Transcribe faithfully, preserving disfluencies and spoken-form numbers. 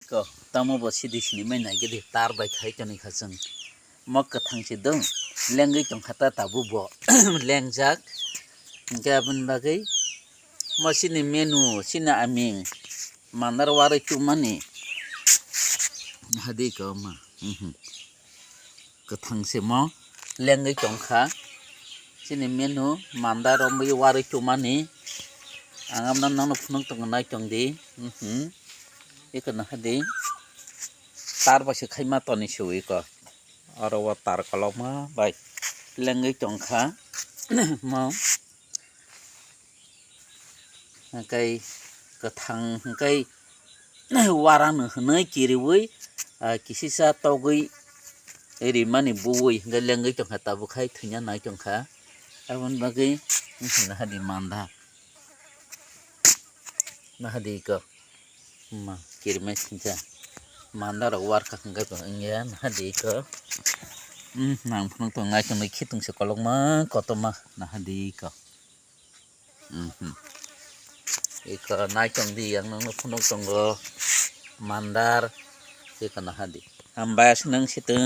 Ko, tamo bo sidi sini mai nai gidi tar bai khai toni kha chwng. Mo kwthang se dong, lengwi tong kha ta tabuk bo. Lengjak. Hinkhe aboni bagwi mo sini menu, sini aming. Mandar warwi chumani. Hadi ko ma. Mhm. Kwthang se mo lengwi tong kha. Chini menu mandar romwi warwi chumani. Ang amno nono phunuk tongo nai tong di. Mhm. Eko naha di. Tar bai se khaima toni se eko. Oro o tar kolokma bai lengwi tong kha. Mo. Hwnkhe kwthang hwnkhe warang no hwnwi kiriwi, ah, kisisa togwi rimani buwi hwnkhe lengwi tongkha tabuk khai thwina nai tongkha. Aboni bagwi wngkha naha di manda. Naha di eko. Ma, kirimai sincha. Manda rok warkha hwnkhe bo wngya naha di eko. Hmm, nang phunuk tong nai tongwi khitung se kolokma kotorma naha di eko. Mhm. Eko nai tong di, ang nangno phunuk tongo. Mandar, eko naha di. Hambai aswk nang situng.